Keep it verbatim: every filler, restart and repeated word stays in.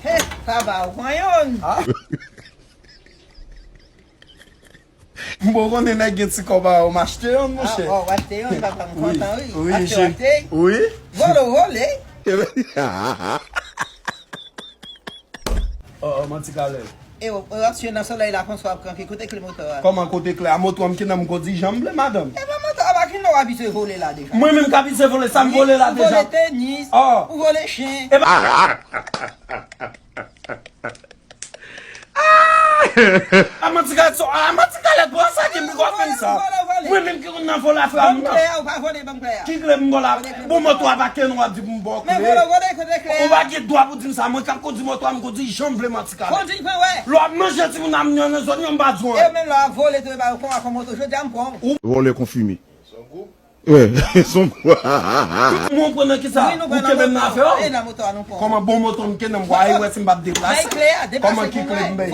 He, pa ba ou pran youn. M poko konnen nèg gen ti kòb a yo, m achte youn, monchè. Ah, w achte youn, papa, m kontan, wi. Wi, achte, wi. Vole, w vole. Oh, oh, manti kalè. E w, w ap swiv nan solèy la, François ap kanpe. Kote kle moto a? Kòman kote kle a? Moto a m ki nan m kondui jan m vle, madanm. E pa moto a, pa ki nan w abitye vole la deja? Mwen menm k abitye vole, sa m vole la deja? Ou vole tenis, ou vole chen. E pa... A manti kalèt, so, a manti kalèt, bon, sa ki m gwo fè sa. Mwen menm ki konn nan vole afè a m nan. Ban m kle a, ou pa vole, ban m kle a. Ki kle m ba w la? Bon, moto a pa ke nou ap di pou m ba w kle. Men vole, vole, kote kle a? Ou pa gen dwa pou di m sa, mwen k ap kondui moto a, m kondui jan m vle, manti kalèt. Kondui, mwen wè. Lè w ap manje timoun a m nan zòn yo, m pa di w anyen. E menm lè w ap vole, tou e ba yo kon a kon moto, jodi a m pran w. Vòlè konfime. Wè, son gwo. Mwen pran nan kisa? Ou kenbe m nan afè w? Kòman bon moto m kenbe m, w a wè si m p ap deplase? Kòman ki kle m bay?